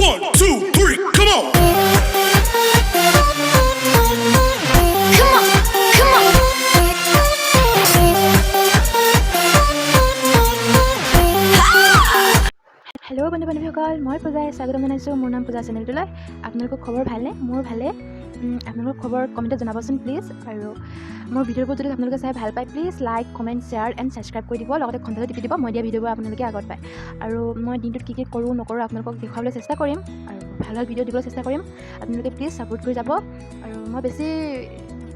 One, two, three, come on! Come on, come on. Hello বন্ধু বান্ধৱীসকল, মই পূজাই স্বাগতম জনাইছোঁ মোৰ নাম পূজা চেনেলটোলৈ। আপোনালোকৰ খবৰ ভালনে? মোৰ ভালে। আপোনালোকৰ খবৰ কমেণ্টত জনাবচোন প্লিজ। আৰু মোৰ ভিডিঅ'বোৰ যদি আপোনালোকে চাই ভাল পায়, please like, comment, share and subscribe কৰি দিব। লগতে ঘণ্টাটো টিপি দিব, মই দিয়া ভিডিঅ'বোৰ আপোনালোকে আগত পায়। আৰু মই দিনটোত কি কি কৰোঁ নকৰোঁ আপোনালোকক দেখুৱাবলৈ চেষ্টা কৰিম আৰু ভাল ভাল ভিডিঅ' দিবলৈ চেষ্টা কৰিম। আপোনালোকে প্লিজ ছাপোৰ্ট কৰি যাব। আৰু মই বেছি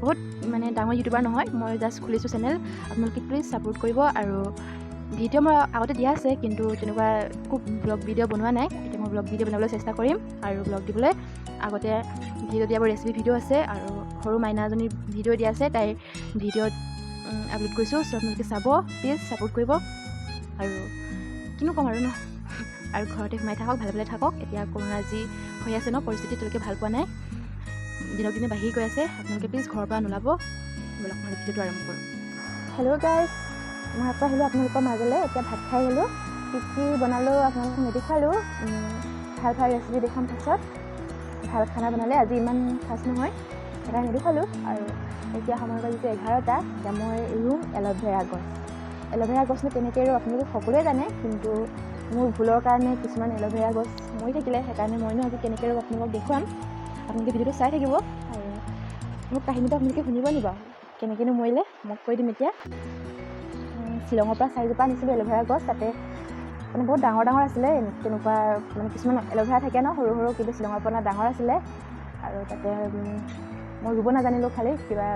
বহুত মানে ডাঙৰ ইউটিউবাৰ নহয়, মই জাষ্ট খুলিছোঁ চেনেল। আপোনালোকে প্লিজ ছাপোৰ্ট কৰিব। আৰু ভিডিঅ' মই আগতে দিয়া আছে, কিন্তু তেনেকুৱা খুব ব্লগ ভিডিঅ' বনোৱা নাই। এতিয়া মই ব্লগ ভিডিঅ' বনাবলৈ চেষ্টা কৰিম আৰু ব্লগ দিবলৈ আগতে ভিডিঅ' দিয়া মোৰ ৰেচিপি ভিডিঅ' আছে আৰু সৰু মাইনাজনীৰ ভিডিঅ' দিয়া আছে, তাইৰ ভিডিঅ'ত আপলোড কৰিছোঁ। চ' আপোনালোকে চাব, প্লিজ ছাপোৰ্ট কৰিব। আৰু কিনো ক'ম আৰু ন? আৰু ঘৰতে সোমাই থাকক, ভালে ভালে থাকক। এতিয়া কৰোণা যি হৈ আছে ন পৰিস্থিতি, তেওঁলোকে ভাল পোৱা নাই, দিনক দিনে বাঢ়ি গৈ আছে। আপোনালোকে প্লিজ ঘৰৰ পৰা নোলাব। ব'লক, মই ভিডিঅ'টো আৰম্ভ কৰোঁ। হেল্ল' গাইজ, মই আকৌ আহিলোঁ আপোনালোকৰ মাজলৈ। এতিয়া ভাত খাই আহিলোঁ। কি কি বনালোঁ আপোনালোকক নেদেখুৱালোঁ। ভাল ভাল ৰেচিপি দেখুৱাম পাছত। ভাল খানা বনালে, আজি ইমান খাচ নহয়, সেইকাৰণে নেদেখুৱালোঁ। আৰু এতিয়া সময় বাজিছে 11টা। এতিয়া মই ৰুম এল'ভেৰা গছ। এল'ভেৰা গছনো কেনেকৈ ৰুওঁ আপোনালোকে সকলোৱে জানে, কিন্তু মোৰ ভুলৰ কাৰণে কিছুমান এল'ভেৰা গছ মৰি থাকিলে। সেইকাৰণে মইনো আজি কেনেকৈ ৰুওঁ আপোনালোকক দেখুৱাম। আপোনালোকে ভিডিঅ'টো চাই থাকিব। আৰু মোৰ কাহিনীটো আপোনালোকে শুনিব নি বাৰু, কেনেকৈনো মৰিলে মই কৈ দিম। এতিয়া শ্বিলঙৰ পৰা চাৰিজোপা আনিছিলোঁ এল'ভেৰা গছ। তাতে মানে বহুত ডাঙৰ ডাঙৰ আছিলে। তেনেকুৱা মানে কিছুমান এল'ভেৰা থাকে ন সৰু সৰু, কিন্তু শ্বিলঙৰ পৰা অনা ডাঙৰ আছিলে। আৰু তাতে মই ৰুব নাজানিলোঁ। খালি কিবা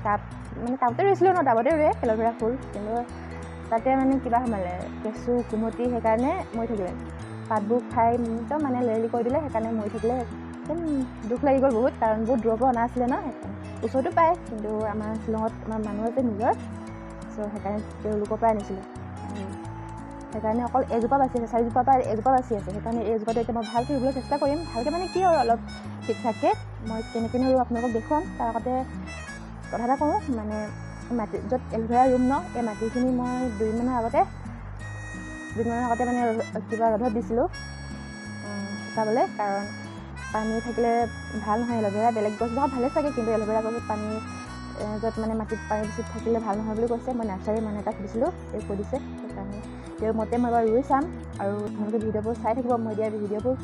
টাব, মানে টাবতে ৰুইছিলোঁ ন, টাবতে ৰুৱে এল'ভেৰা ফুল। কিন্তু তাতে মানে কিবা সোমালে, কেঁচু কুমতি, সেইকাৰণে মৰি থাকিলে। পাতবোৰ খাই একদম মানে লেৰেলি কৰি দিলে, সেইকাৰণে মৰি থাকিলে। একদম দুখ লাগি গ'ল বহুত, কাৰণ বহুত দূৰৰ পৰা অনা আছিলে ন। সেইকাৰণে ওচৰতো পায়, কিন্তু আমাৰ শ্বিলঙত আমাৰ মানুহ আছে নিজৰ, চ' সেইকাৰণে তেওঁলোকৰ পৰাই আনিছিলোঁ। আৰু সেইকাৰণে অকল এজোপা বাচি আছে, চাৰিজোপাৰ পৰা এজোপা বাচি আছে। সেইকাৰণে এই এজোপাটো এতিয়া মই ভালকৈ ৰুবলৈ চেষ্টা কৰিম। ভালকৈ মানে কি আৰু, অলপ ঠিক ঠাককৈ মই কেনেকৈনো ৰুওঁ আপোনালোকক দেখুৱাম। তাৰ আগতে কথা এটা কওঁ, মানে মাটি য'ত এল'ভেৰা ৰুম ন, এই মাটিখিনি মই দুদিনমানৰ আগতে মানে কিবা ৰ'দত দিছিলোঁ শুকাবলৈ, কাৰণ পানী থাকিলে ভাল নহয় এল'ভেৰা। বেলেগ গছবিলাকত ভালেই চাগে, কিন্তু এল'ভেৰা গছত পানী য'ত মানে মাটিত পানী বেছি থাকিলে ভাল নহয় বুলি কৈছে। মই নাৰ্চাৰী মানুহ এটাক সুধিছিলোঁ, তেওঁ কৈ দিছে। সেইকাৰণে তেওঁৰ মতে মই এবাৰ ৰুই চাম। আৰু আপোনালোকে ভিডিঅ'বোৰ চাই থাকিব, মই দিয়া ভিডিঅ'বোৰ।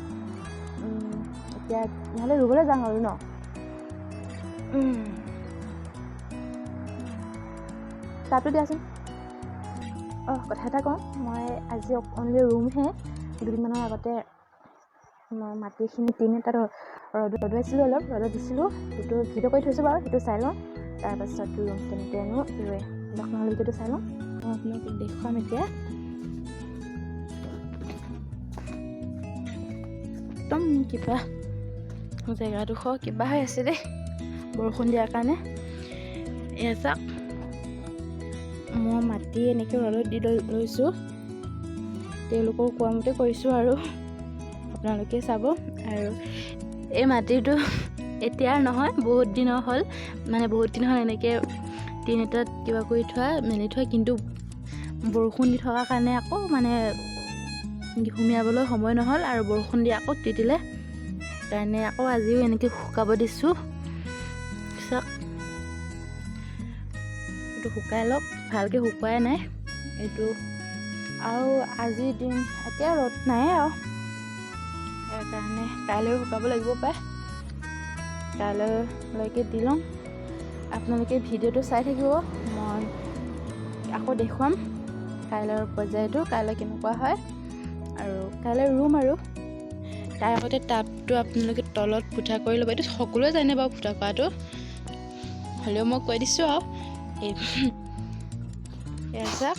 এতিয়া নহ'লে ৰুবলৈ যাওঁ আৰু ন। টাবটো দিয়াচোন। অঁ, কথা এটা কওঁ, মই আজি অনলি ৰুমহে। দুদিনমানৰ আগতে মই মাটিখিনি টিন এটাত ৰ'দ ৰ'দোৱাইছিলোঁ, অলপ ৰ'দত দিছিলোঁ। সেইটো ভিডিঅ' কৰি থৈছোঁ বাৰু, সেইটো চাই লওঁ। তাৰপাছত ৰুম কেনেকৈনো ৰুৱে। দিয়ক নহ'লে ভিডিঅ'টো চাই লওঁ, মই আপোনালোকক দেখুৱাম এতিয়া। একদম কিবা জেগাডোখৰ কিবা হৈ আছে দেই বৰষুণ দিয়াৰ কাৰণে। এয়া চাওক, মই মাটি এনেকৈ ৰ'দত দি লৈছোঁ। তেওঁলোকৰ কোৱা মতে কৰিছোঁ আৰু আপোনালোকে চাব। আৰু এই মাটিটো এতিয়াৰ নহয়, বহুত দিনৰ হ'ল, মানে বহুত দিন হ'ল এনেকৈ টিন এটাত কিবা কৰি থোৱা, মেলি থোৱা। কিন্তু বৰষুণ দি থকাৰ কাৰণে আকৌ মানে সুমিয়াবলৈ সময় নহ'ল আৰু বৰষুণ দি আকৌ তিতিলে। সেইকাৰণে আকৌ আজিও এনেকৈ শুকাব দিছোঁ। চাওক, এইটো শুকাই লওক, ভালকৈ শুকুৱাই নাই এইটো। আৰু আজিৰ দিন এতিয়া ৰ'দ নাই আৰু, সেইকাৰণে কাইলৈও শুকাব লাগিব পায়। কাইলৈলৈকে দি লওঁ। আপোনালোকে ভিডিঅ'টো চাই থাকিব, মই আকৌ দেখুৱাম কাইলৈৰ পৰ্যায়টো, কাইলৈ কেনেকুৱা হয় আৰু কাইলৈ ৰুম। আৰু তাৰ আগতে টাবটো আপোনালোকে তলত ফুটা কৰি ল'ব। এইটো সকলোৱে জানে বাৰু ফুটা কৰাটো, হ'লেও মই কৈ দিছোঁ। আৰু এই এয়া চাওক,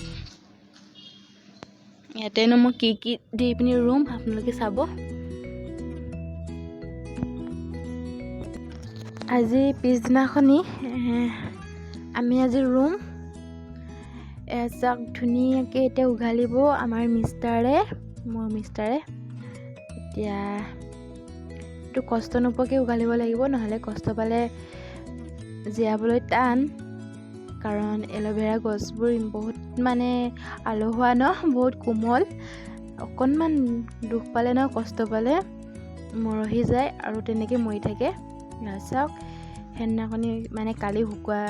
ইয়াতেনো মই কি কি দি পিনি ৰুম আপোনালোকে চাব। আজি পিছদিনাখনি আমি আজি ৰুম। এয়া চাওক, ধুনীয়াকৈ এতিয়া উঘালিব আমাৰ মিষ্টাৰে, মোৰ মিষ্টাৰে। এতিয়া এইটো কষ্ট নোপোৱাকৈ উঘালিব লাগিব, নহ'লে কষ্ট পালে জীয়াবলৈ টান, কাৰণ এল'ভেৰা গছবোৰ বহুত মানে আলসুৱা ন, বহুত কোমল। অকণমান দুখ পালে ন, কষ্ট পালে মৰহি যায় আৰু তেনেকৈ মৰি থাকে। চাওক, সেইদিনাখনি মানে কালি শুকোৱা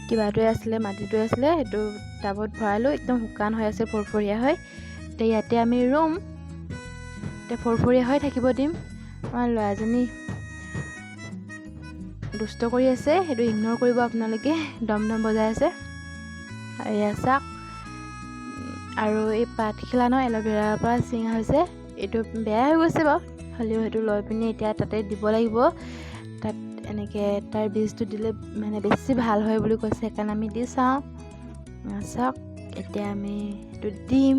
কিবাটোৱে আছিলে, মাটিটোৱে আছিলে, সেইটো টাবত ভৰালোঁ, একদম শুকান হৈ আছে, ফৰফৰীয়া হৈ। এতিয়া ইয়াতে আমি ৰুম, এতিয়া ফৰফৰীয়া হৈ থাকিব দিম। আমাৰ ল'ৰাজনী দুষ্ট কৰি আছে, সেইটো ইগন'ৰ কৰিব আপোনালোকে, দম দম বজাই আছে। আৰু এয়া চাওক, আৰু এই পাতখিলা ন এল'ভেৰাৰ পৰা ছিঙা হৈছে, এইটো বেয়া হৈ গৈছে বাৰু, হ'লেও সেইটো লৈ পিনে এতিয়া তাতে দিব লাগিব। তাত এনেকৈ তাৰ বীজটো দিলে মানে বেছি ভাল হয় বুলি কৈছে, সেইকাৰণে আমি দি চাওঁ। চাওক, এতিয়া আমি সেইটো দিম।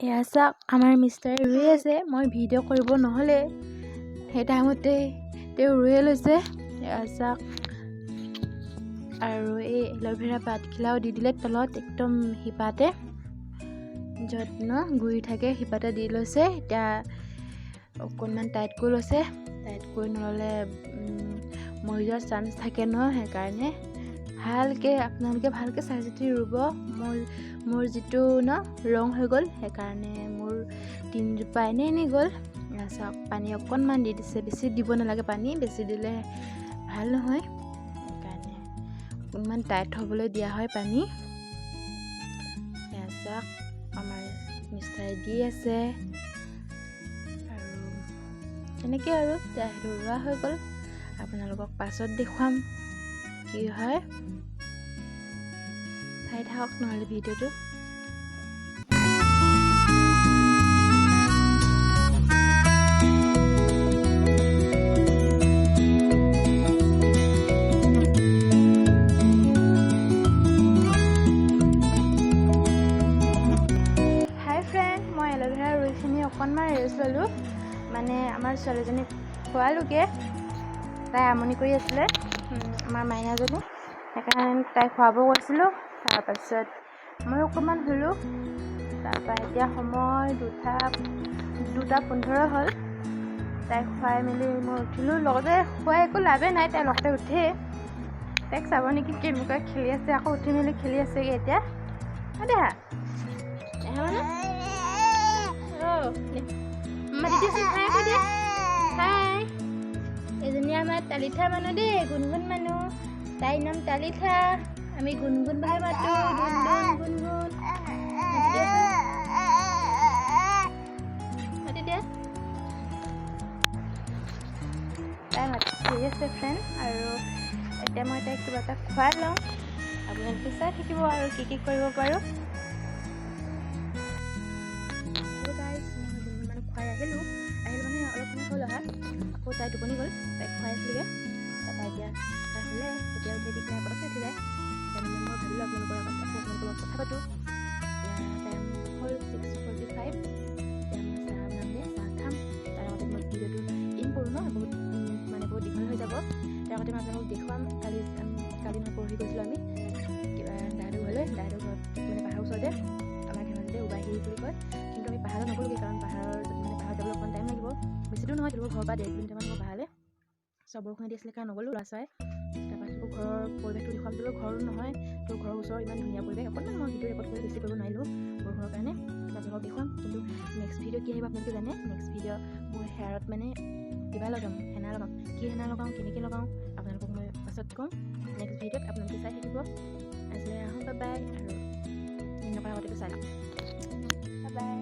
এয়া চাওক, আমাৰ মিষ্টাৰে ৰুই আছে, মই ভিডিঅ' কৰিব নহ'লে সেই টাইমতে তেওঁ ৰুয়ে লৈছে। এয়া চাওক, আৰু এই এল'ভেৰা পাতখিলাও দি দিলে তলত একদম শিপাতে, য'ত ন গুৰি থাকে শিপাতে দি লৈছে। এতিয়া অকণমান টাইট কৰি লৈছে, টাইট কৰি নল'লে মৰি যোৱাৰ চান্স থাকে ন, সেইকাৰণে ভালকৈ আপোনালোকে ভালকৈ চাই চিতি ৰুব। মোৰ যিটো ন ৰং হৈ গ'ল, সেইকাৰণে মোৰ তিনিজোপা এনেই এনেই গ'ল। চাওক, পানী অকণমান দি দিছে, বেছি দিব নালাগে পানী, বেছি দিলে ভাল নহয়, সেইকাৰণে অকণমান টাইট হ'বলৈ দিয়া হয় পানী। চাওক, আমাৰ মিষ্টাৰে দি আছে আৰু তেনেকৈ আৰু এতিয়া সেইটো ৰোৱা হৈ গ'ল। আপোনালোকক পাছত দেখুৱাম কি হয়, চাই থাকক নহ'লে ভিডিঅ'টো। হাই ফ্ৰেণ্ড, মই এল'ভেৰা ৰুইখিনি অকণমান ৰেষ্ট ল'লোঁ, মানে আমাৰ ছোৱালীজনীক খোৱালোগৈ, তাই আমনি কৰি আছিলে, আমাৰ মাইনাজনী, সেইকাৰণে তাইক খুৱাব গৈছিলোঁ। তাৰপাছত মই অকণমান শুলোঁ। তাৰপৰা এতিয়া সময় 2:15 হ'ল। তাইক খুৱাই মেলি মই উঠিলোঁ, লগতে খুৱাই একো লাভেই নাই, তাই লগতে উঠেই। তাইক চাব নেকি কেনেকুৱা খেলি আছে, আকৌ উঠি মেলি খেলি আছেগৈ এতিয়া। দেহা মানে মাতি দিয়াচোন, হাই কৈ দিয়া, হাই। এজনী আমাৰ তালিথা মানুহ দেই, গুণগুণ মানুহ, তাইৰ নাম তালিথা, আমি গুণগুণ বুলি মাতো, গুণগুণ গুণগুণ। মাতি দিয়া, তাই মাতি আছে ফ্ৰেণ্ড। আৰু এতিয়া মই তাইক কিবা এটা খুৱাই লওঁ, আপোনালোকে চাই থাকিব আৰু কি কি কৰিব পাৰোঁ। খুৱাই আহিলোঁ, আহিলোঁ মানে অলপ সময় হ'ল অহা, আকৌ তাই টোপনি গ'ল, তাইক খুৱাই আছিলোগৈ। তাৰপৰা এতিয়া তাই শুলে, কেতিয়া উঠে ঠিক নাই, পটককৈ উঠি যায়। সেইকাৰণে মই ভাবিলোঁ আপোনালোকৰ আগত আকৌ আপোনালোকৰ লগত কথা পাতোঁ। এতিয়া টাইম হ'ল 6:45। এতিয়া মই চাহ বনামগৈ, চাহ খাম। তাৰ আগতে মই ভিডিঅ'টো ইন কৰোঁ ন, বহুত মানে বহুত দীঘল হৈ যাব। তাৰ আগতে মই আপোনালোকক দেখুৱাম, কালি কালি নহয় পৰহি গৈছিলোঁ আমি কিবা দাদু ঘৰলৈ। দাদু ঘৰত মানে পাহাৰৰ ওচৰতে, আমাৰ ধেমাজিতে উবাহী বুলি কয়, কিন্তু আমি পাহাৰত নগ'লোগৈ, কাৰণ পাহাৰৰ মানে পাহাৰত যাবলৈ অকণমান টাইম লাগিব, বেছি দূৰ নহয়, তেওঁলোকৰ ঘৰৰ পৰা 1.5 কিলোমিটাৰমান হ'ব পাহাৰলৈ। চব বৰষুণ দি আছিলে কাৰণে নগ'লোঁ ল'ৰা চৰাই। তাৰপৰা তেওঁলোকৰ ঘৰৰ পৰিৱেশটো দেখুৱাম, তেওঁলোকৰ ঘৰো নহয়, তেওঁৰ ঘৰৰ ওচৰৰ ইমান ধুনীয়া পৰিৱেশ। অকণমান মই ভিডিঅ' ৰেকৰ্ড কৰি বেছি কৰিব নোৱাৰিলোঁ বৰষুণৰ কাৰণে, আপোনালোকক দেখুৱাম। কিন্তু নেক্সট ভিডিঅ' কি আহিব আপোনালোকে জানে। নেক্সট ভিডিঅ' মোৰ হেয়াৰত মানে কিবা লগাম, হেনা লগাম, কি হেনা লগাওঁ, কেনেকৈ লগাওঁ আপোনালোকক মই পাছত ক'ম। নেক্সট ভিডিঅ'ত আপোনালোকে চাই থাকিব। আজিলৈ আহোঁ, বাই বাই। আৰু নকৰাৰ আগতে চাই লওক, বাই বাই।